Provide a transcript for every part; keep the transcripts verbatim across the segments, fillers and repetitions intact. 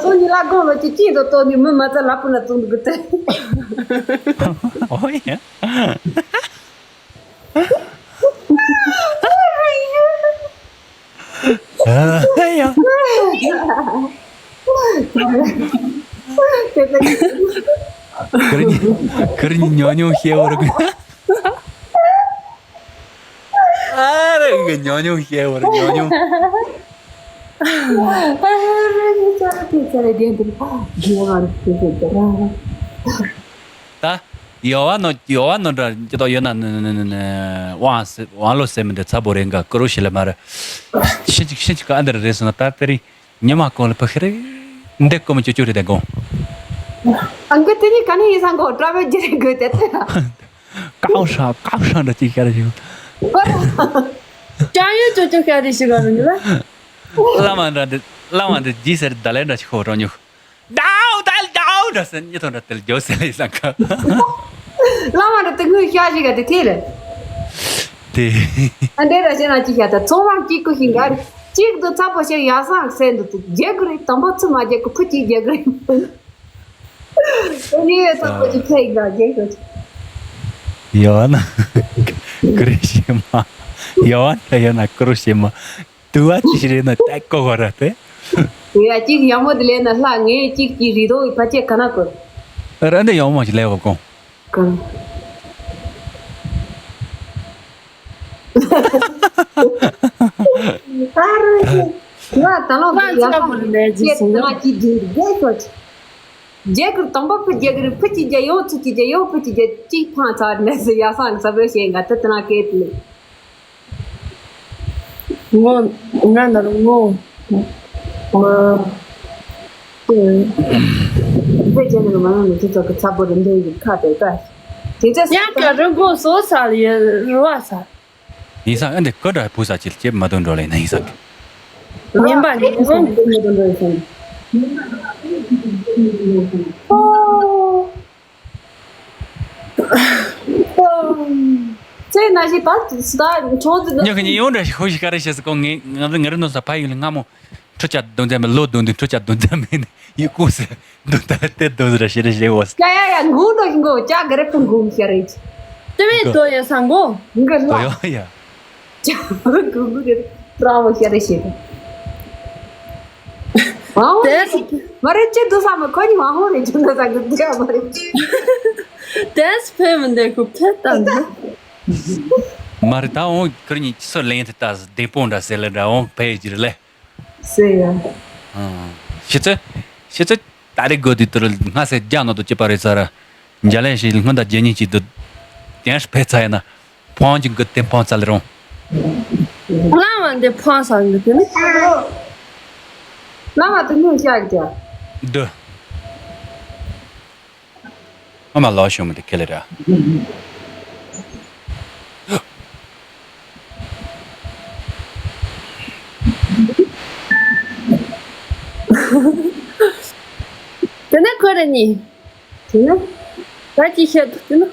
སོ་ཉི་ལ་དགོང་ལོ་ཅི་ཅི་དོ་དོ་ནི་མི་མ་ཚ་ལ་པུ་ན་ཙུང་གི་ཏེ། ཨོ་ཡ། ཨ་ཡ། ཁིར་ཉི་ཁིར་ཉི་ཉོ་ཉོ་ཤེས་བར་གི། ཨ་རེ་གི་ཉོ་ཉོ་ཤེས་བར་ཉོ་ཉོ། ད་ཡོ་བ་ནོ་ཡོ་བ་ནོ་འདྲ་ཅི་ཏོ་ཡོད་ན་ནི་ནི་ནི་ནི་ནི་ཝང་སི་ཝང་ལོ་སེ་མི་འདི་ཚ་པོ་རེ་འགའ་ཀུ་རུ་ཤི་ལ་མ་རེ། ཤི་ཅིག་ཤི་ཅིག་ག་འདི་རེ་སོང་ན་ད་དེ་རིང་ཉི་མ་གོང་ལ་ཕ་ཤི་རེ་འདི་ཀོ་མི་ཅོ་ཅོ་རེ་དེ་གོང་། ཨང་གི་དེ་ནི་ག་ནི་ཡིན་སང་གོ་ཏྲ་བེ་ཇི་རེ་གོ་དེ་དེ། ཀའོ་ཧྲ་ཀའོ་ཧྲ་འདྲ་ཅིག་ཤར་བཞིན། ཅང་ཡོད་ཅོ་ཅོ་ཤར་རེ་ཤི་ག་རུ་ནི་ལ། བླ་མ་འདྲ་འདི་བླ་མ་འདི་ཇི་ཟེར་ད་ལེ་འདྲ་ཅིག་ཧོ་རོ་ཉུག་ཌའོ་ད་ལེ་ཌའོ་འདྲ་ཟེར་ཉི་ཐོ་འདྲ་དེ་ལ་རྒྱོ་ཟེར་ལེ་སང་ཁ། བླ་མ་འདྲ་དེ་ངོས་ཤར་ཞིག་ག་དེ་ཐེ་ལེ། དེ། ཨ་འདྲེ་ར་ཤེ་ན་ཅི་ཤ་ད་ཚོང་བ་གཅིག་གུ་ཤིང་ག་རེ་གཅིག་ཏུ་ཚ་པོ་ཤེ་ཡ་སང་སེ་འདུག་ཏུ་རྒྱལ་གུ་རེ་དམ་པོ་ཚུ་མ་རྒྱལ་གུ་ཕུ་གཅིག་རྒྱལ་གུ་རེ། ཨ་ནི་ཚ་པོ་ཅིག་ཕེ་ཡིག་ན་རྒྱལ་གུ་ཡོད་ན་ཀུ་རེ་ཤེ་མ་ཡོད་ན་ཡོད་ན་ཀུ་རུ་ཤེ་མ་དུ་བ་ཅི་ཤི་རེ་ན་ཏེ་ཀོ་གོ་ར་ཏེ། ཡ་གཅིག་ཡ་མོ་དེ་ལས་ན་ལྷ་ངས་གཅིག་གི་རི་དོ་ཡི་ཕ་ཆེ་ག་ན་ཀོ། ར་འདི་ཡོང་མ་ཞིག་ལས་བ་གོང་། གང་། ད་རུང་ང་ད་ལོ་ང་ཡ་ཚ་པོ་ལས་ཅི་སོང་ན་ང་ཅི་དྲིན་རྒྱལ་ཤོག་རྒྱལ་ཁུར་དང་པོ་ཕུ་རྒྱལ་ཁུར་ཕུ་ཅི་རྒྱལ་ཡོང་ཚུ་ཅི་རྒྱལ་ཡོང་ཕུ་ཅི་རྒྱལ་གཅིག་ཕང་ཚར་ནས་སུ་ཡ་སང་ས་བོད་ཞེ་ང་ད་ད་ན་སྐད་དུ་ལས། ངོ་ང་ན་རུ་ངོ་། ང་། དེ་ཅན་ནི་མ་ཡང་མི་ཚེ་ཚོགས་ཀྱི་ཚ་པོ་རིམ་པས་ཡིན་ཁ་དེ་ལྟ། དེ་ཚེ་ཡང་ག་རུ་མགོ་སོ་ས་ལ་ཡ་རུ་བ་ས། ཡིན་སང་ཨ་འདི་ཀ་འདྲ་བུ་ས་ཅིལ་ཅེབ་མ་དོན་འགྲོ་ལེ་ན་ཡིན་སང་གི། ཉན་པ་ཉན་སོང་། ཚེ་ན་ཞིག་ད་ད་ཆོག་ཏུ། ཉོ་གི་ཉི་ཡོང་འདྲ་ཞིག་ཧུ་ཞིག་ག་རེ་བྱེད་སི་ཀོ་ངེ་ང་ང་རི་ནོ་ས་ཕ་ཡུལ་ལ་སྔ་མོ་ཁྲུ་ཆ་དོན་ཚན་མེད་ལོ་དོན་དུ་ཁྲུ་ཆ་དོན་ཚན་མེད་ནི་ཡི་ཀུ་སི་དོན་ད་ལ་ཏེ་དོན་ར་ཤི་རེ་ཞེ་འོ་སི། ཡ་ཡ་ཡ་འགུང་འགྲོ་ཞིག་འགོ་ཅག་ག་རེ་ཕུང་འགུང་ཤ་རེ་ཅི། དེ་བས་དོ་ཡ་ས་འགོ། འགུ་ལ། ཡ་ཡ། ཅག་འགུང་འགུ་རེ་ར་བོ་ཤ་རེ་ཤེ། ཨའོ། དེ་མ་རེད་ཅི་འདུག་ས་མ་ཁོ་ནི་མ་ཧོ་རེ་ཅི་འདུག་ས་གི་འདུག་ཡ་མ་རེད་ཅི། དེས་ཕེ་མི་འདེ་ཁུ་ཕེ་ཏན་འདུག་མ་རེད་ད་འོང་ཁུར་ཉིད་ཅི་སོ་ལེན་ཐི་ཏ་སི་བདེ་པོ་འདྲ་ཟེར་ལེ་འདྲ་འོང་ཕེ་ཡི་ཅི་རེད་ལེ། ཟེར་ཡ། ཨང་། ཤི་ཚེ། ཤི་ཚེ། ད་རེས་དགོས་དུས་དུ་རུ་སྔ་སེ་རྒྱ་ནོ་དུ་ཅི་པ་རེད་ཚ་ར། འཇའ་ལན་ཞིག་སྔོན་ད་རྒྱ་ཉིན་གཅིག་ཏུ། དེང་ཕེ་ཚ་ཡ་ན། ཕོང་གི་འགུ་དེ་ཕོང་ཚ་ལེ་རུང་། བླ་མ་འདི་ཕོང་ས་འདི་དེ་ནི། བླ་མ་དེ་ནི་བཤད་ཀྱི། འདི། ཨ་མ་ལོ་ཤོ་མི་དེ་ཁེ་ལེ་ར། དེ་ནི་ཁོ་ར་ནི། དེ་ནི། ད་ཅི་བཤད་འདུག་དེ་ནི།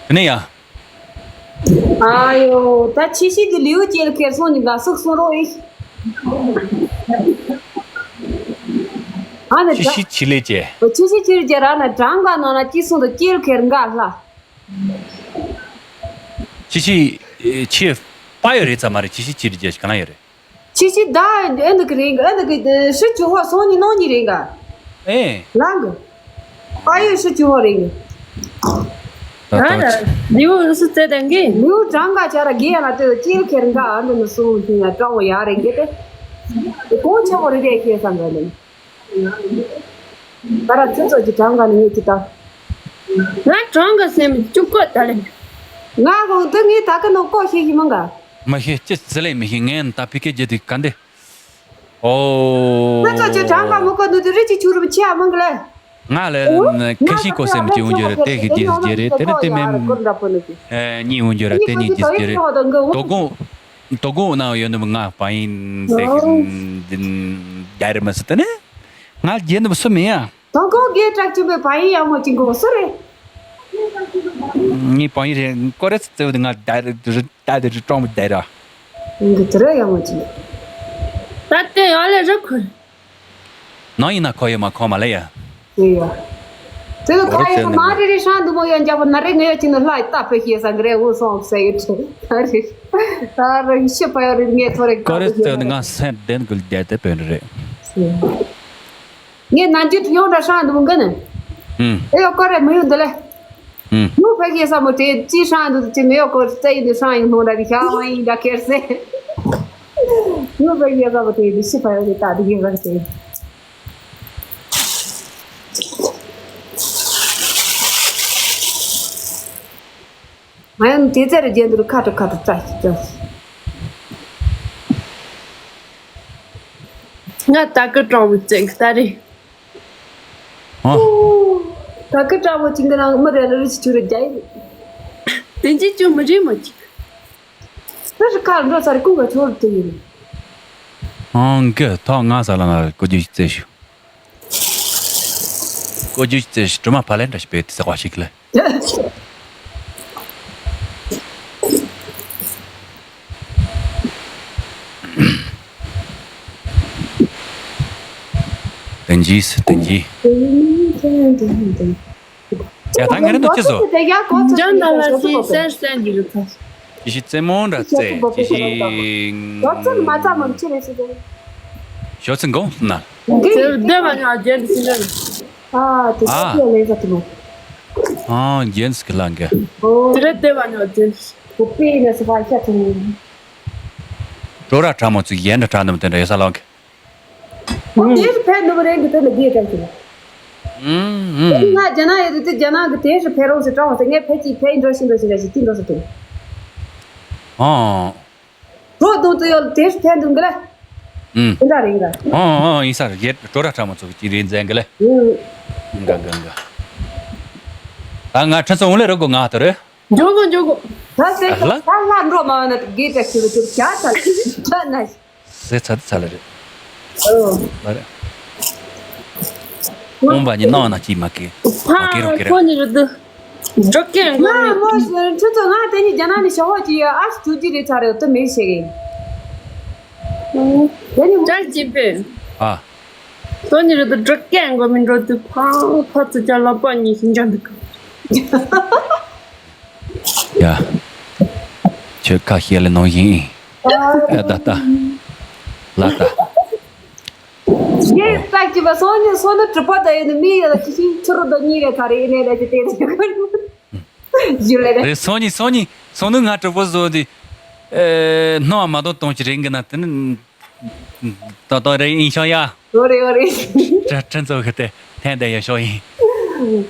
དེ་ནས་ཡ། ཨ་ཡོ། ད་ཆི་ཤི་དེ་ལིའུ་ཅེལ་ཁེར་སོང་ནི་ལ་སུག་སོང་རོ་ཨེ། ཨ་ནི་ཆི་ཤི་ཆི་ལེ་ཅེ། ཆི་ཤི་ཆི་ལེ་ཅེ་ར་ན་གྲངས་ཀ་ནང་ན་ཅི་སོང་དུ་ཅེལ་ཁེར་འགའ་ལྷ། ཆི་ཤི། ཆི། པ་ཡོ་རེད་ཚ་མ་རེད་ཆི་ཤི་ཆི་ལེ་ཅེ་ག་ན་ཡོ་རེད། ཆི་ཆི་ད་ཨེ་འདི་གི་རེད་གི་ཨེ་འདི་གི་ཧྲི་ཆུ་ཧོ་སོང་ནི་ནོ་ནི་རེད་ག་ཨེ། ལང་གི་ཨ་ཡོ་ཧྲི་ཆུ་ཧོ་རེད་གི་ད་ད་ལིའུ་སུ་ཙེ་དང་གི་ལིའུ་ཀྲང་ག་ཆ་ར་གི་ཡ་ལ་ཏེ་ཅི་ཁེར་འགའ་ཨ་འདི་ནི་སོང་ནི་ཡ་ཀྲང་བོ་ཡ་རེད་གི་ཏེ། གོང་ཆེ་བོ་རེད་དེ་ཁེ་སང་ག་ནི། ད་ར་ཚེ་ཚོ་ཅི་གྲངས་ཀ་ནི་ངེད་ཀྱི་ད། ང་གྲངས་ཀ་སེམས་བཅུག་གོ་ད་ལེ། ང་གོ་འདི་ངའི་ད་ཀ་ནོ་ཀོ་ཤེས་ཤི་མང་ག་མ་ཤེས་ཅི་ཟེར་ལེ་མི་ཤེས་ངས་ད་ཕི་ཀེ་རྒྱལ་དུས་ག་འདི། ཨོ། ཚེ་ཚོ་ཅི་གྲངས་ཀ་མོ་ཀོ་འདི་དུ་རི་ཅི་ཆུ་རུ་ཆེ་ཨ་མང་ག་ལེ། ང་ལ་ཁ་ཤི་ཀོ་སེམས་ཀྱི་འུན་ཇོ་ར་ཏེ་གི་རྒྱལ་རྒྱལ་རེད་ཏེ་ར་ཏེ་མེ། གཉིས་འུན་ཇོ་ར་ཏེ་གཉིས་རྒྱལ་རེད། དོ་དགོང་དོ་དགོང་ན་ཡོད་ནི་ང་པ་ཡིན་ཏེ་གི་རྒྱལ་རེད་མ་སི་ཏེ་ནི། ང་རྒྱལ་ནི་སུ་མེད་ཡ། དོ་དགོང་གེ་དྲག་ཅུ་པའི་བ་ཡིན་ཡག་མོ་ཅིག་གོ་སུ་རེད། ངའི་བང་ཡིག་རེད། ཀོ་རེ་ཙི་ཙེ་བོ་དེ་ང་ད་རེ་ད་དེ་རི་ཀྲོང་བ་དེ་ར། འདི་དེ་ར་ཡག་མོ་ཅིག་ད་ལྟའི་ཡང་ལས་རི་ཁུར། ནང་ཡིན་ན་ཁོ་ཡོད་མ་ཁོ་མ་ལས་ཡ། དེ་ཡ། དེ་ལ་ཁ་ཡོད་ན་རེ་རེ་ཧྲང་འདུག་མོ་ཡོད་འཇག་པ་ན་རེ་ངས་ཡོད་ཅིག་ན་ལྷ་ཡི་རྟ་ཕེ་ཤེས་ས་གི་རེད་འུ་སོང་ཟེར་ཡོད་ད་རེ། ད་རེ་ཤི་པ་ཡོད་རེད་ངས་ཐོ་རེ་ཀོ་རེ་ཙེ་བོ་དེ་ང་སེམས་བདེན་དགོས་བསྡད་དེ་བོད་རེད། ངས་ནང་རྒྱུད་ཡོང་འདྲ་ཧྲང་འདུག་མོ་འགི་ནི། ཨེ་ཡོ་ཀོ་རེ་མི་ཡོང་འདི་ལེ། ཨུམ། ཡོ་ཕ་གི་ས་མོ་དེ་ཅི་ཧྲང་འདུག་ཅི་མེ་ཡོ་ཀོ་རེ་ཙེ་ཡིན་འདི་ཧྲང་ཡིན་ནོ་འདྲ་གི་ཤ་མ་ཡིན་འདྲ་ཁེར་སེ། ཡོ་ཕ་གི་ས་མོ་དེ་འདི་ཤི་ཕ་ཡོ་གི་ད་འདི་གི་ར་ཙེ། ང་ཡང་དེ་ཚེ་རུ་རྒྱན་དུ་ཁ་དྲུག་ཁ་དྲུག་རྩ་ཞིག་རྩ་ཞིག་ང་ད་གི་གྲོང་བུ་བཙན་གི་ད་རེད། ཨ། ད་གི་གྲོང་བུ་བཙན་གི་ནང་མི་རེ་རེ་རེ་ཞིག་ཆུ་རུ་རྒྱ་ཡིན། དེ་འཇིག་ཅུང་མི་རིང་མོ་ཅིག་ད་རི་ཁ་འགྲོ་ཚར་ཀུན་ག་ཆོར་དུ་ཡིན། ཨང་གི་ཐོག་ང་ས་ལ་ང་གོ་རྒྱུ་ཞིག་བཙལ་ཞུ། བཀོད་ཇུས་ཀྱི་རྩེ་ཞིག་གྲིབ་མ་ཕ་ལན་འདྲ་ཞིག་བེད་དེ་ཟེར་བ་ཞིག་ལ། དེ་འཇིགས་སུ་དེ་འཇིགས། ཡ་ད་ངར་འདུག་ཅི་བཟོ། འཇམ་དང་ལ་ཅི་སེར་སེར་འདི་རུ་ཚ། ཅི་ཞིག་རྩེད་མོ་འདྲ་རྩེ་ཅི་ཞིག་ཞོ་ཚིག་མ་ཚ་མོ་ཅི་རེད་ཟེར། ཞོ་ཚིག་འགོ་ན། དེ་བདེ་བ་ཉོ་རྒྱན་དུ་ཕྱིན་ཨ། དེ་ཨ། ཚོ་ལས་ཟ་ཐུབ་མོ། ཨ་རྒྱན་ཟིག་ལ་འགའ། ཨོ། དེ་རེད་བདེ་བ་ཉོ་རྒྱན། བུ་པེ་ནས་སུ་བ་ཤ་ཐུབ་མོ། གྲོ་ར་ཁྲ་མོ་ཚིག་ཡན་འདྲ་ཁྲ་འདམ་དེ་འདྲ་ཡོད་ས་ལོག་གི། ཨོ་དེ་རུ་ཕེབས་ནུབ་རེད་འདི་དེ་ལ་དགེ་དྲག་གི། ཨུམ་ཨུམ། ང་རྒྱ་ནག་ཡོད་དུས་རྒྱ་ནག་གི་དེ་རུ་ཕེབས་རོགས་ཟེར་དྲང་བ་ཟེར་ངས་ཕེབས་ཀྱི་ཕེབས་འགྲོ་ཤི་འགྲོ་ཤི་རེ་ཞིག་ཅི་འགྲོ་ཟེར་དུས། ཨོ། གྲོ་བརྡུང་དུ་ཡོད་དེ་ཕན་འདུག་གི་ལ། ཨུམ། དེ་འདྲ་རེད་འགའ། ཨོ་ཨོ་ཡིན་ས་རེད་ཡེ་གྲོ་ར་ཁྲ་མོ་ཚོ་གི་ཅི་རེད་འཛན་གི་ལ། ཨུམ། འགའ་འགའ་འགའ། ད་ང་ཁྲི་ཚོ་འོང་ལེ་རོགས་གོ་ང་དོ་རེད། འཇོག་གོ་འཇོག་གོ། ད་སེ་ད་ལ་ད་ལ་འགྲོ་མ་ན་དགེ་དྲག་ཤི་ལ་ཅིར་ཅ་ད་ཅ་ན། ཟེ་ཚ་ཚ་ལ་རེད། ཨོ། ལ་རེད། ཁོང་པ་ཉི་ནང་ན་ཅི་མ་ཀི། མ་ཀི་རོ་ཀི་ར། ཁོ་ནི་རུ་དུ། འགྲོ་ཀེ་འགོ་ང་རེད། མོ་ཁྱོད་ཚོ་ང་དེ་ནི་རྒྱ་ནག་ནས་ཞོགས་པ་ཅི་ཡ་ཨ་ཅུ་ཅི་རེད་ཚ་རེད་དུ་མེད་ཤེས་གི། དེ་ནི་ཅག་ཅི་པེ། ཨ། ཁོ་ནི་རུ་དུ་འགྲོ་ཀེ་འགོ་མི་འགྲོ་དུ་ཕང་ཕ་ཚུ་ཅག་ལ་པ་ཉི་ཤིང་ཅག་འདུག་ཡ། ཁྱོད་ཁ་ཤས་ལ་ནང་བཞིན། ཨ་ད་ད། ལ་ད། ངས་ལྟ་གི་བ་སོ་ནི་སོ་ནི་གྲུབ་པ་ད་ཡོད་ནི་མི་ཡོད་ལ་ཅི་ཤིང་ཁྱི་རུ་ད་གཉིས་རེད་ད་རེད་ནས་ལ་ཅི་དེ་ཡོད་ལ་རེད། སོ་ནི་སོ་ནི་སོ་ནི་ང་གྲུབ་པ་བཟོ་དེ། ཨེ་སྣང་མ་གཏོང་གཏོང་ཅི་རེད་གི་ན་དེ་ནི། ཏོ་ཏོ་རེ་ཡིན་ཤོག་ཡ། ཨོ་རེ་ཨོ་རེ། ཁྲི་ཁྲི་ཚོ་གི་དེ་ཐན་དེ་ཡ་ཤོག་ཡིན།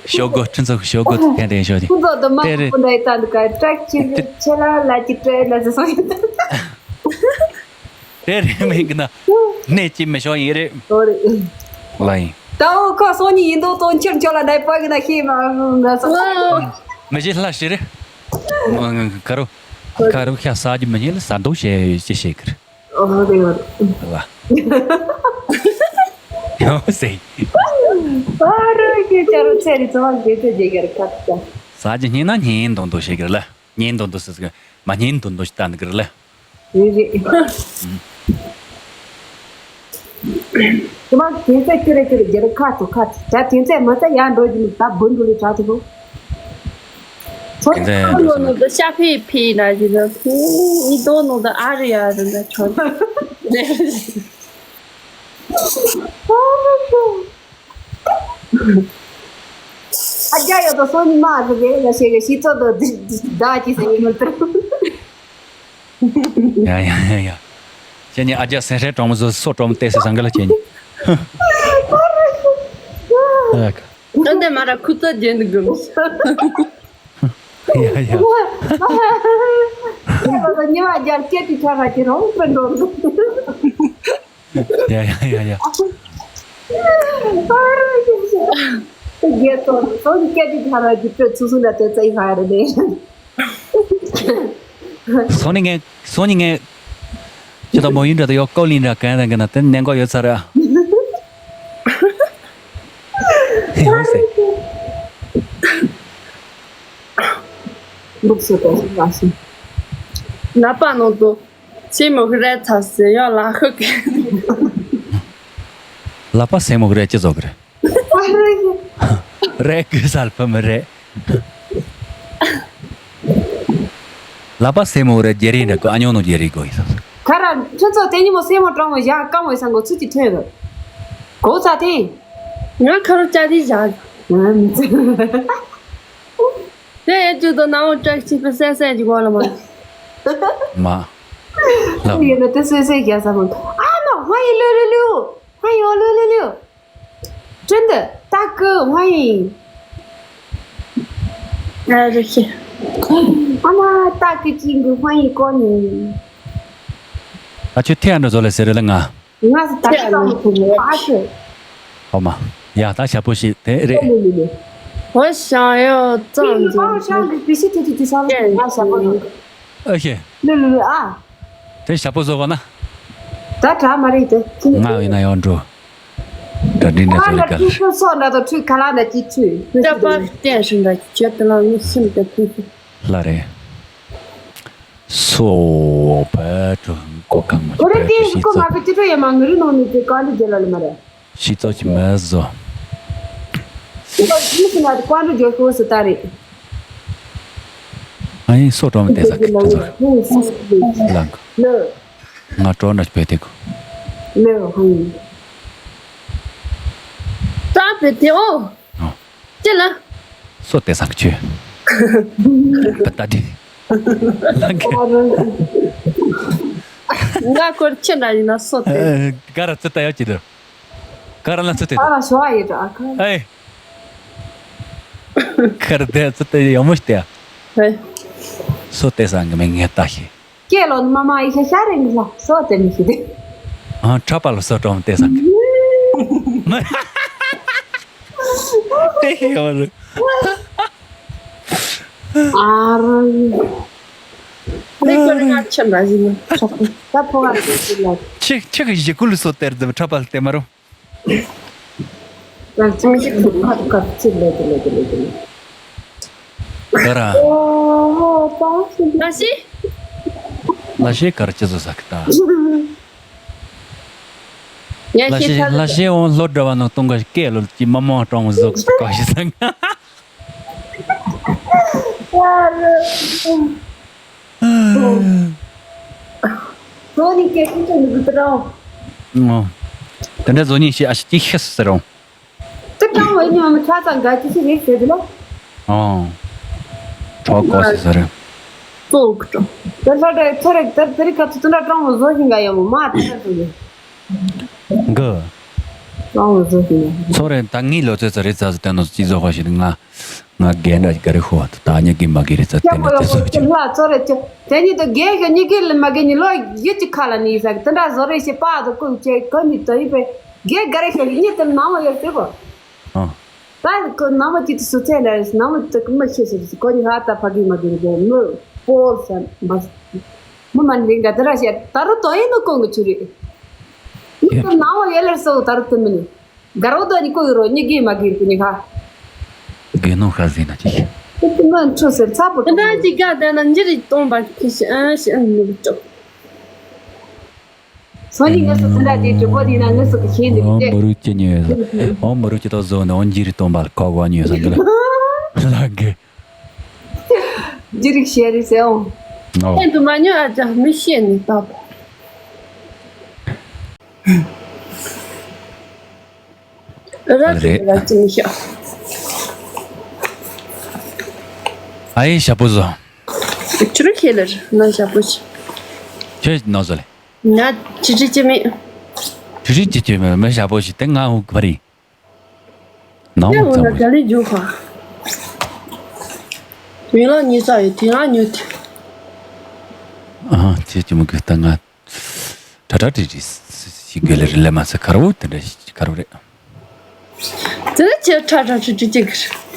ཤོག་གོ་ཁྲི་ཚོ་གི་ཤོག་གོ་ཐན་དེ་ཡ་ཤོག་ཡིན། ཁོ་ཚོ་དུ་མ་དེ་རེད། ཁོ་འདྲ་ཡི་ཏང་དུ་ག་ཀྲག་ཅིག་ཆེ་ལ་ལ་ཅིག་སྤྲད་ལ་ཟེར་སོང་ཡིན། དེ་རེད་མིན་གི་ན་གནས་ཅི་མི་ཤོག་ཡིན་རེད། ཨོ་རེ། ལ་ཡིན། ད་འོ་ཁོ་སོང་ཉིན་ཡིན་དོ་དོན་ཁྱེར་ཁྱོད་ལ་འདྲ་པ་གི་ན་ཤེས་མ་ང་སོང་། མི་ཤེས་ལ་ཤེས་རེད། ཁ་རུ་ཁ་རུ་ཤ་ཟ་རྒྱུ་མི་ཉན་ལ་ཟ་འདུག་ཞེས་ཅི་ཤེས་གི་རེད། ཨོ་རེད་ཨོ་རེད། ལ། ཡོང་སེ། ཨ་རོ་ཁྱེད་ཅག་རུ་ཚེ་རི་ཚོ་བ་དགེ་ཚེ་རྒྱལ་གྱི་རེད་ཁ་ཚ། ཟ་རྒྱུ་སྙིང་ན་སྙིང་འདོན་འདོན་ཞེས་གི་རེད་ལ། སྙིང་འདོན་འདོན་ཟེར་ཟེར་གི་མ་སྙིང་འདོན་འདོན་ཞིག་ལྟ་འདི་གི་རེད་ལ། རེད་རེད། དེ་མ་དེ་ཚེ་ཁྱེད་རེ་ཁྱེད་རེ་རྒྱལ་ཁ་ཚོ་ཁ་ཚ་དེ་ཚེ་མ་ཚ་ཡར་འགྲོ་རྒྱུ་ནི་ད་བུ་འགྲོ་ལི་དྲག་ཏུ་ལོ། དེ་ཚེ་ཡར་འགྲོ་ནོ་དུ་ཤ་ཕི་ཕི་ན་ཞིག་ན་ཕུ་ཨི་དོ་ནོ་དུ་ཨ་རི་ཨ་རི་ན་ཆོ། ཨ་རྒྱ་ཡོད་དོ་སོ་ནི་མ་ཨ་རི་རེད་ལ་ཤེས་གི་ཤི་ཚོ་དོ་དི་དི་ད་ཅི་ཟེར་མི་ཐུབ། ཡ་ཡ་ཡ་ཡ། ཁྱེད་གཉིས་ཨ་རྒྱ་སེང་ཧྲེ་གྲོང་མི་བཟོ་སོ་གྲོང་མི་བལྟས་སེ་བཟང་གི་ལ་ཁྱེད་གཉིས། ཨ་ཀ་ཨ་འདི་མ་ར་ཁུ་ཚོ་རྒྱན་དུ་དགོས། ཡ་ཡ། ཉི་མ་རྒྱལ་སྐད་དུ་ཁྱོད་ར་ཁྱེད་རང་སྤུན་འགྲོ། ཡ་ཡ་ཡ་ཡ། རྒྱལ་ཚོ་སོ་ནི་སྐད་དུ་ཁྱོད་ར་ཁྱེད་སྤུན་ཚུགས་སུ་ན་དེ་ཚེ་ཡི་ཧ་ར་ནས། སོ་ནི་ངས་སོ་ནི་ངས་ཁྱེད་དང་མོ་ཡིན་འདྲ་དང་ཡོད་ཀོ་ལིན་འདྲ་གན་དང་གན་ན་དེ་ནན་གོ་ཡོད་ཚར་ཨ། ཡོད་སེ། འདུག་སེ་དང་ལ་སི། ལག་པ་ནང་དུ་སེན་མོ་གི་རས་ཚ་ཟེར་ཡང་ལ་ཤོད་ཀི། ལག་པ་སེན་མོ་གི་རས་ཅི་བཟོ་གི་རེད། རས་གི་སལ་ཕ་མི་རེད། ལག་པ་སེན་མོ་གི་རས་རྒྱ་རིགས་འདྲ་གི་ཨ་ཉོ་ནོ་རྒྱ་རིགས་གོ་ཡིན་ས། ཁ་ར་ཁྱོད་ཚོ་དེ་ཉིན་མོ་སེན་མོ་སྐྲངས་མོ་བཞག་སྐམ་མོ་ཡིན་ས་མགོ་ཚུགས་ཀྱི་ཐོན་རེད། གོ་ཚ་དེ། ང་ཁ་རུ་ཅག་དེ་བཞག་ང་མི་ཚེ། དེ་ཡན་ཅུ་དོ་ནང་བཀྲ་ཤིས་པའི་སེ་སེ་ཅིག་གོ་ལ་མ། མ། ལ། ཡོད་ན་དེ་སེ་སེ་རྒྱ་ས་མ། ཨ་མ་ཧ་ཡི་ལུ་ལུ་ལུ། ཧ་ཡི་ཨོ་ལུ་ལུ་ལུ། ཁྲིན་ཏི་ཏ་ཀི་ཧ་ཡི། ཨ་རུ་ཤི། ཨ་མ་ཏ་ཀི་ཅིང་གི་ཧ་ཡི་གོ་ནི། ཨ་ཆུ་ཐེ་ཨ་འདྲ་བཟོ་ལ་ཟེར་རེ་ལ་ང་། ང་ད་ལྟ་མི་ཐུབ་ཨ་ཤེ། ཨོ་མ། ཡ་ད་ཞབས་པོ་ཞིག་དེ་རེད། ཧོ་ཤང་ཡོ་ཙང་ཙང་། ཤང་གི་བི་སི་ཏི་ཏི་ཏི་ས་ལ་ང་ཞབས་པོ་ཡོང་། ཨ་ཤེ། ལུ་ལུ་ལུ་ཨ། དེ་ཞབས་པོ་བཟོ་གོ་ན། ད་དྲ་མ་རེད་དེ། ང་ཡིན་ན་ཡོང་འགྲོ། དྲ་འདི་ནས་བཟོ་རེ་ག་ལ། ཁྱི་སོགས་འདྲ་དང་ཁྲུས་ཁ་ལག་འདྲ་ཅི་ཁྲུས། ལྟ་བར་བསྟན་ཞིང་འདྲ་ཁྱོད་དེ་ལ་ངས་སེམས་དེ་ཕུལ་ཕུལ། ལ་རེད། སོ་བ་གྲོ་གོ་གང་མ་གོ་རེ་ཏེ་ཤི་ཁོ་མ་གི་ཅི་ཏོ་ཡ་མ་ངི་རི་ནང་ནི་ཏེ་གང་དུ་རྒྱལ་ལ་ལ་མ་རེད། ཤི་ཙོ་ཅི་མ་ཟོ། ཁོ་ཡི་སི་ན་ཏེ་གང་དུ་རྒྱལ་ཁོ་སུ་ཏ་རེད། ཨ་ཡིན་སོ་གྲོ་མ་ཏེ་ས་གི་ཏེ་ཟོ། ལང་། ལེ། ང་གྲོ་ན་བེ་ཏེ་གོ། ལེ་ཧང་། ཏ་བེ་ཏེ་ཨོ། ཨོ། ཅི་ལ། སོ་ཏེ་སང་ཆུ། པ་ཏ་ཏི། ལང་གི། ང་ཁོར་ཁྱེད་འདྲ་ཡིན་ན་སོ་ཏེ། ཨེ། ག་ར་ཙི་ཏ་ཡོད་ཅི་ལ། ག་ར་ལ་ཙི་ཏེ། ཨ་ལ་ཤོ་ཨ་ཡེ་ཏྲ་ཨ་ཁ། ཨེ། ག་ར་ཏེ་ཙི་ཏེ་ཡོད་མོ་ཤི་ཏེ། ཨེ། སོ་ཏེ་སང་གི་མེ་ངེ་ཏ་ཤི། ཀེ་ལོ་མ་མ་ཡི་ཤ་ཤ་རེ་ངི་ལ་སོ་ཏེ་མི་ཤི་ཏེ། ཨ་ཁྲ་པ་ལ་སོ་ཏོམ་ཏེ་སང་གི། ཨ་རོ། ལེ་ཀོ་རི་ང་ཆེན་ར་ཞིག་ནི། ད་ཕོ་བ་ཞིག་ལ། ཁྱི་ཁྱི་གི་ཞི་ཀུ་ལུ་སོ་ཏེར་ཙམ་ཁྲ་པ་ལ་ཏེ་མ་རུ། ང་ཚོ་མི་ཞིག་ཐུག་ཁ་ཐུག་ཁ་ཚིག་ལེ་ཏེ་ལེ་ཏེ་ལེ་ཏེ་ལེ། ད་ར། ཨོ་ཧོ་ད་ཞིག་ད་ཞིག་ལ་ཤེ་གར་ཅི་བཟོ་ས་གི་ད། ཡ་ལ་ཤེ་ཤེ་ལ་ཤེ་འོང་ལོ་འདྲ་བ་ནང་སྟོང་ག་སྐད་ལོ་ཅི་མ་མ་གྲོང་བཟོ་ག་ཤི་སང་། ཁོ་ནི་སྐད་ཀྱི་ཅན་གི་དྲང་། ཨོ། དེ་འདྲ་བཟོ་ཉིན་ཤེ་ཨ་ཤི་ཅི་ཤེས་ཟེར་རོང་། དེ་དྲང་བའི་ཉམས་ཆ་ཚང་འགའ་ཅི་ཞིག་རེད་ཟེར་གི་ལ། ཨོ། གྲོགས་གོ་སི་ཟེར། ཙོག་ཀྲོ། དེ་ལྷ་འདྲ་ཚོ་རེ་དེ་དེ་རིགས་ཁ་ཚོ་དེ་འདྲ་དྲང་བོ་བཟོ་ཞིང་ག་ཡོད་མོ་མ་དེ་འདྲ་བཟོ་ཡོད། གི། དྲང་བོ་བཟོ་ཞིང་ཡོད། ཚོ་རེ་ད་ངའི་ལོ་ཚོད་ཚོ་རེ་ཚ་ཚོ་དེ་ནོ་ཅི་བཟོ་གོ་ཞིག་ང་ང་རྒན་འདྲ་ག་རེ་ཤོ་ད་ཉི་གི་མ་གི་རེ་ཚ་དེ་ནོ་ཅི་བཟོ་ཞིག་ལྷ་ཚོ་རེ་ཅི་དེ་ཉིད་དུ་རྒན་གི་ཉི་གི་ལ་མ་གི་ཉི་ལོ་ཡུད་ཅི་ཁ་ལ་ནི་ཟ་གི་དེ་འདྲ་བཟོ་རེ་ཞེས་པ་དུ་ཀུ་ཅེ་གི་ཉི་དུ་ཡི་པེ་རྒན་ག་རེ་ཤོ་ཉི་དུ་ནང་བ་ཡོད་ཟེར་གོ། ཨ། ད་ཁོ་ནང་མ་ཅིག་ཏུ་སུ་ཚེ་ལ་ནང་མ་ཏུ་མ་ཤེས་ཟེར་ཁོ་ནི་ཧ་ད་ཕ་གི་མ་གི་རེད་མོ་པོ་ས་མ་མོ་མ་ལིང་ག་ད་ར་ཤེ་ད་རུ་དོ་ཡིན་ནོ་ཀོང་གི་ཆུ་རེད། ཡིན་ཏུ་ནང་མ་ཡེ་ལར་སོ་ད་རུ་ཏུ་མི་ནི་ག་རོ་དོ་ནི་ཀོ་ཡི་རོ་ཉི་གི་མ་གི་རེད་ཀུ་ནི་ཧ། དགེ་ནོ་ཤ་ཟིན་ན་ཅི་ཤེས། ཏུ་མ་ཆུ་ཟེར་ཚ་པོ་ད་ཅི་ག་ད་ན་འཇིར་གཏོང་པ་ཁི་ཤི་ཨ་ཤི་ཨ་ནི་ཅོ། སོ་ནི་ངས་སུ་ཚན་ད་དེ་གྲུ་པོ་དེ་ན་ངས་སུ་གི་ཤེས་འདུག་ཨོ་སྟེ། མ་རུ་ཅི་ཉོས་ཟེར། ཨོ་མ་རུ་ཅི་ཏོ་བཟོ་ནས་ཨོ་འཇིར་གཏོང་པ་ལ་ཁོག་བ་ཉོས་ཟེར་འདི་ལ་ལ་གི། འཇིར་རིག་ཤེས་རེད་ཟེར་ཨོ། ཨོ། ཨེ་འདུག་མ་ཉོས་ཨ་ཅག་མི་ཤེས་ནི་ད། ར་ཅི་ར་ཅི་མི་ཤེས། ཨ་ཡེ་ཞབས་པོ་བཟོ། ཁྱོད་ར་ཁྱེད་ལ་ན་ཞབས་པོ་ཤི། ཁྱོད་ནོ་བཟོ་ལེ། ང་ཁྲི་ཁྲི་ཅི་མེད། ཁྲི་ཁྲི་ཅི་ཅི་མེད་མི་ཞབས་པོ་ཤི་དེ་ང་འུ་ག་རི། ནང་དེ་འོ་ན་ཙམ་ག་ལེ་རྒྱུ་ཁ། དེ་ལ་ཉི་ས་ཡོད་དེ་ལ་ཉོ་དེ། ཨ་ཁྱེད་ཀྱི་མུ་གི་ལྟ་ང་། ཁྲ་ཁྲ་ཁྲི་ཁྲི་ཞིག་གི་ལེ་རི་ལེ་མ་ཚེ་ཁར་བོ་དེ་འདྲ་ཞིག་ཁར་བོ་རེད། དེ་ལ་ཁྱེད་ཁྲ་ཁྲ་ཁྲི་ཁྲི་གཅིག་གི་རེད།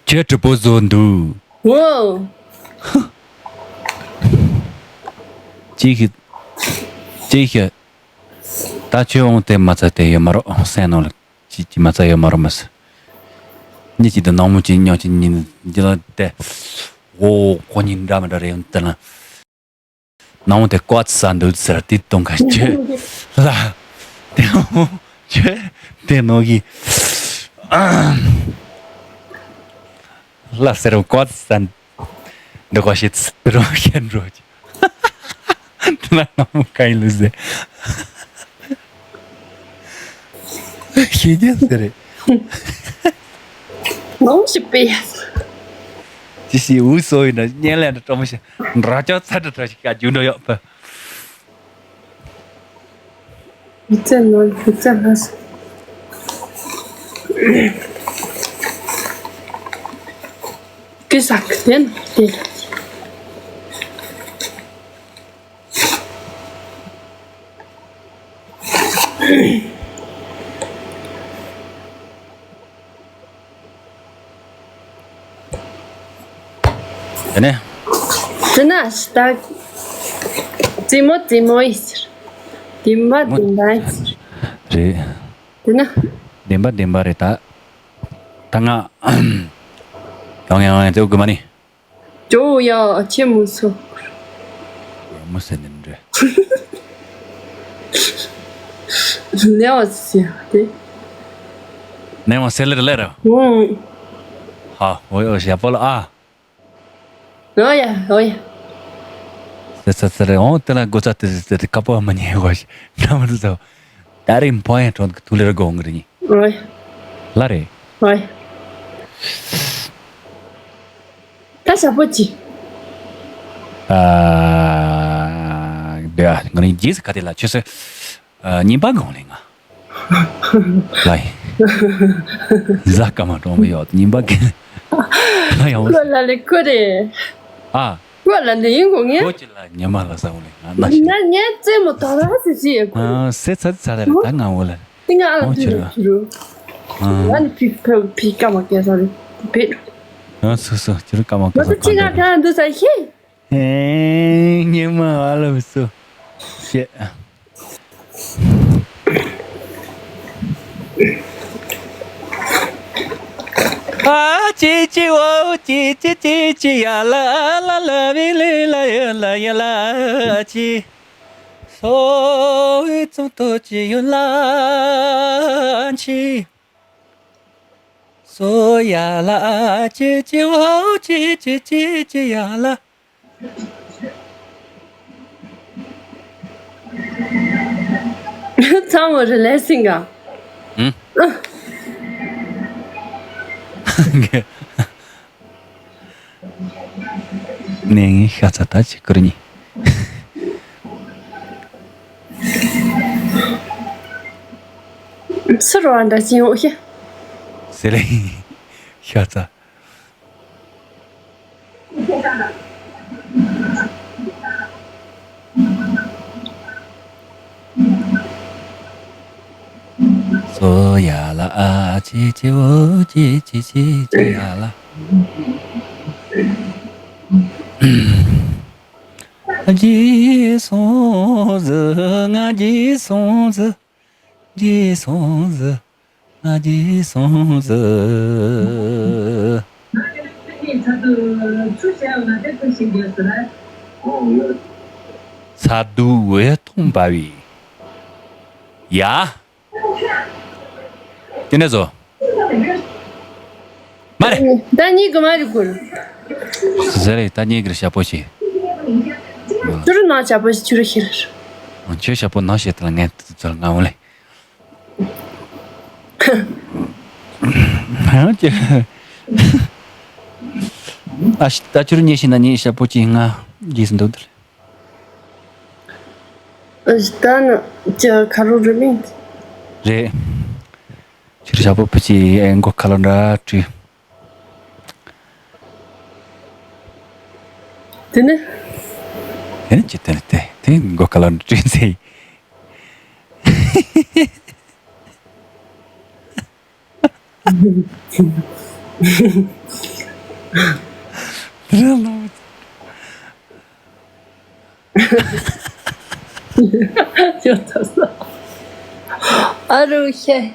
ཁྱེད་གྲི་པོ་བཟོ་འདུག་ཝོ། ཅིག་ཤི། ཅིག་ཤི། ད་ཁྱོད་འོང་དེ་མ་ཚད་དེ་ཡོད་མ་རོ་སེམས་ནང་ལ་ཅི་ཅི་མ་ཚད་ཡོད་མ་རོ་མ་ཟེར། གཉིས་གཅིག་ཏུ་ནག་མོ་གཅིག་ཉོག་གཅིག་གཉིས་འདི་ལ་བལྟས། འོ་ཁོ་གཉིས་འདྲ་མི་འདྲ་རེད་ཡོང་དེ་ལ། ནག་མོ་དེ་ཀོ་ཙི་ཟ་འདུག་ཟེར་དེ་གཏོང་ག་ཁྱོད་ལ་དེ་མོ་ཁྱོད་དེ་ནོ་གི་ལ་ཟེར་ཀོ་ཙི་ཟ་འདུག་གོ་ཤེས་ཟེར་རོ་ཤེས་འགྲོ་ཅི། དེ་ན་ནག་མོ་ག་ཡིན་ལུས་ཟེར། ཤེས་རྒྱུ་ཟེར་རེད། ནང་ཞིག་པས། ཅི་ཞིག་འུ་སོ་ཡིན་ན་བརྙན་ལས་འདྲ་སྤྲོ་མོ་ཞིག་འདྲ་ཅོག་ཚ་འདྲ་འདྲ་ཞིག་ག་རྒྱུ་འགྲོ་ཡོད་པ། ཡིག་ཚད་ནོར་ཡིག་ཚད་ལྷག་སོང་། ཀི་ས་ཀི་དེ་ནོ་དེ། དེ་ནས། དེ་ན་ད། རྩེད་མོ་རྩེད་མོ་ཡིས་ཟེར། བདེན་པ་བདེན་པ་ཡིས་ཟེར། རེད། དེ་ན། བདེན་པ་བདེན་པ་རེད་ད། ད་ང་། ཡང་ཡང་ཡང་རྩེ་དགོས་མ་ནི། ཇོ་ཡ་ཆེ་མོ་སོ། ཡ་མོ་ཟེར་ནི་འདྲ། ནེ་བ་སི་ཡ་དེ། ནེ་བ་སེ་ལེ་རེ་ལེ་རེ། ཧ་ཨོ་ཡ་ཞབས་པོ་ལ་ཨ། ཨོ་ཡ་ཨོ་ཡ། ཟེར་ཚ་ཚ་རེ་ཨོ་དེ་ལ་སྒོ་ཚ་དེ་ཟེར་དེ་ཁ་པོ་མ་ཉེ་བ་ཞིག་ན་མ་རུ་ཚ། ད་རེས་ཕོ་ཡང་གྲོང་གི་ཐུག་ལེར་དགོངས་གི་རེད། ཨོ་ཡ། ལ་རེད། ཨོ་ཡ། ད་ཞབས་པོ་ཅི། ཨ། དེ་ང་རང་རྗེས་སུ་ག་དེ་ལ་ཆོས་སུ། ཨ། ཉིན་པ་གང་ལས་ང་། ལ་ཡིན། ཟ་ཀ་མ་གྲོང་མི་ཡོད་ཉིན་པ་གང་། ལ་ཡང་། ཁོ་ལ་ལས་ཁོ་རེད། ཨ། ཁོ་ལ་ལས་ཡིན་གོ་ངས། ཁོ་ཅི་ལ་ཉི་མ་ལ་ས་འོང་ལས་ང་ན་ཤི། ན་ངས་རྩེད་མོ་དོ་ར་སི་སི་ཡེ་ཁོ། ཨ། སེ་ཚ་ཚ་ར་ད་ང་འོ་ལ། ཏི་ང་ཨ་ལ་ཨོ་ཏི་ཆི་རུ་རུ། ཆི་རུ། ཨ། ང་ནི་ཕི་ཕི་ཕི་ཀ་མ་ཀེ་ས་རུ་ཕི། ཨ་སུ་སུ་ཆི་རུ་ཀ་མ་ཀེ་ས་ཁ་འདུ་ས་ཤི། ཨེ། ཉི་མ་ཨ་ལ་སུ། ཤེ། ཨ་ཅི་ཅི་འོ་ཅི་ཅི་ཅི་ཅི་ཡ་ལ་ལ་ལ་བི་ལི་ལ་ཡ་ལ་ཡ་ལ་ཅི། སོ་བི་ཙུང་ཏོ་ཅི་ཡུ་ལ་ཅི། སོ་ཡ་ལ་ཅི་ཅི་འོ་ཅི་ཅི་ཅི་ཅི་ཡ་ལ། ཚང་མ་རི་ལེ་སིང་ག་ཨུ། ནས་ངའི་ཤ་ཚ་ད་ཅི་ཀུར་ཉི། སུ་རོ་འདྲ་ཅི་ཡོང་ཤེ། ཟེར་ལེ། ཤ་ཚ། སོ་ཡ་ལ་ཨ་ཅི་ཅི་འོ་ཅི་ཅི་ཅི་ཅི་ཡ་ལ། ཨ་ཅི་སོང་ཟི་ང་ཅི་སོང་ཟི། རྗེས་སོང་ཟི། ང་རྗེས་སོང་ཟི། ས་རྡུལ་འོད་སྟོང་འབར་བའི། ཡ། ཅི་ནས་བཟོ། མ་རེད། ད་གཉིས་ཀྱི་མ་རེད་གོ། ཟེར་རེད་ད་གཉིས་ཀྱི་ཞབས་པོ་ཆེ། ཅུ་རུ་ན་ཞབས་པོ་ཆེ་ཅུ་རུ་ཤེར། ཁྱོད་ཞབས་པོ་ན་ཞེས་དང་ངས་ཚོར་ང་འོང་ལེ། ཨ་ད་ཅུ་རུ་ཉེ་ཤི་ན་ཉེ་ཞབས་པོ་ཆེ་ང་རྗེས་སུ་འདུག་དེར། ད་ནི་ཅི་ཁ་རུ་རུ་མིན། རེད། ཕྱིར་ཞབས་པོ་ཕུ་ཆེ་ཨེ་མགོ་ཁ་ལོ་འདྲ་བྲིས། དེ་ནི། དེ་ནི་ཅི་དེ་ནི་དེ་དེ་མགོ་ཁ་ལོ་འདྲ་བྲིས་ཚེ། དེ་ནི་ལོ། ཡོད་ཚ་ས། ཨ་རུ་ཤེ།